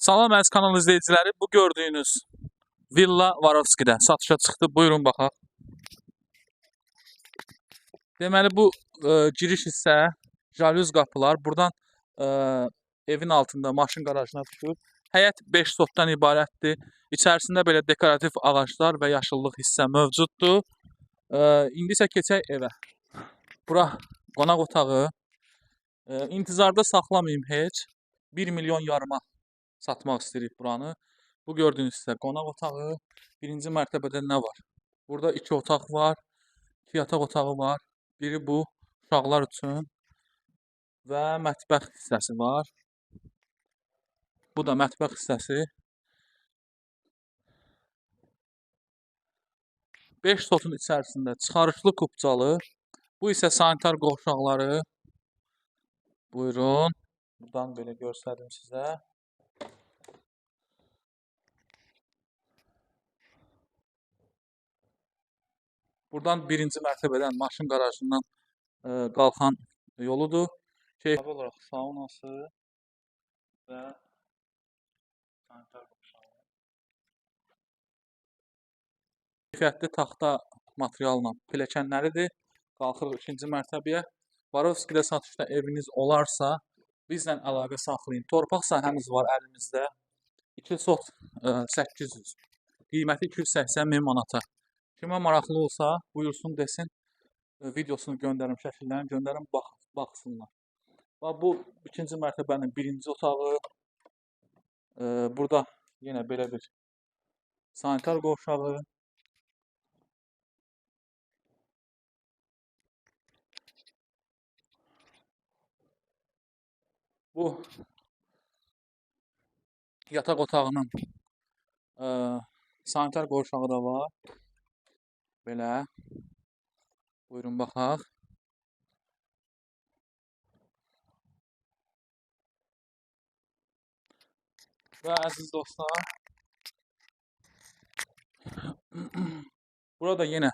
Salam əziz kanal izləyiciləri, bu gördüyünüz villa Varovskidə satışa çıxdı. Buyurun baxaq. Deməli bu giriş hissə jalüz qapılar. Buradan evin altında maşın qarajına düşür. Həyət 5 sotdan ibarətdir. İçərisində belə dekorativ ağaclar və yaşıllıq hissə mövcuddur. İndi isə keçək evə. Bura qonaq otağı. İntizarda saxlamayım heç. 1 milyon yarıma satmaq istəyirik buranı. Bu gördüyünüz hissə qonaq otağı. Birinci mərtəbədə nə var? Burada 2 otaq var. 2 yataq otağı var. Biri bu uşaqlar üçün və mətbəx hissəsi var. Bu da mətbəx hissəsi. 5 sotun içərisində çıxarışlı kupçalı. Bu isə sanitar qovşaqları. Buyurun. Buradan belə göstərdim sizə. Buradan birinci mərtəbədən maşın qarajından qalxan yoludur. Keyfi olaraq saunası və sanitar qovşağı. Keyfiyyətli taxta materialla pilləkənləridir. Qalxırıq ikinci mərtəbəyə. Varovskidə satışda eviniz olarsa, bizlə əlaqə saxlayın. Torpaq sahəmiz var əlimizdə. 2 sot 800. Qiyməti 280 min manata. Kimə maraqlı olsa, buyursun desin. Videosunu göndərim, şəkillərini göndərim, baxsınlar. Bax, bu ikinci mərtəbənin birinci otağı. Burada yenə belə bir sanitar qovşağı. Bu yataq otağının sanitar qovşağı da var. Belə. Buyurun baxaq. Və əziz dostlar, burada yenə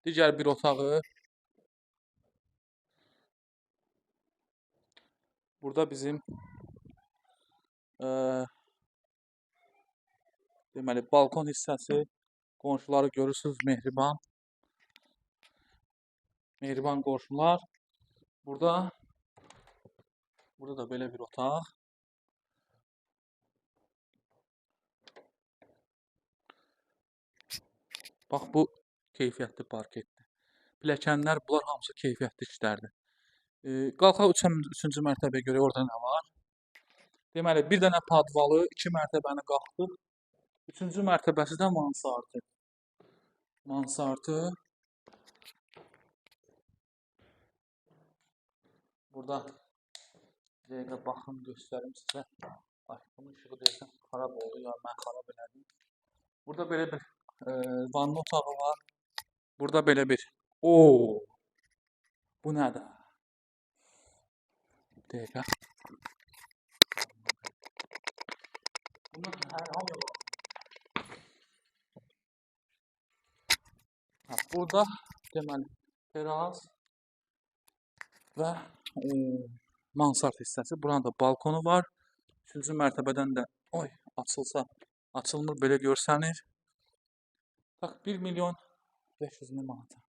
digər bir otağı. Burada bizim deməli balkon hissəsi. Qonşuları görürsünüz, mehriban. Mehriban qonşular. Burada da belə bir otaq. Bax, bu keyfiyyətli parketdir. Pilləkənlər, bunlar hamısı keyfiyyətli işlərdir. Qalxaq üçüncü mərtəbəyə görə orada nə var? Deməli, bir dənə padvalı, 2 mərtəbəni qalxdıq. Üçüncü mərtəbəsi də mansardı. Mansardı. Burada dəqiqə baxın, göstərim sizə. Ay, bunun işığı deyəsən xarab oldu, ya mən xarab elədim. Burada belə bir vanna otağı var. Burada belə bir... Oo! Bu nədir? Dəqiqə. Bunlar hər hamı var. Burada deməli teras və mansard hissəsi. Buranın da balkonu var. Üçüncü mərtəbədən də oy, açılsa açılmır, belə görsənir. Bax, 1 milyon 500 min manata.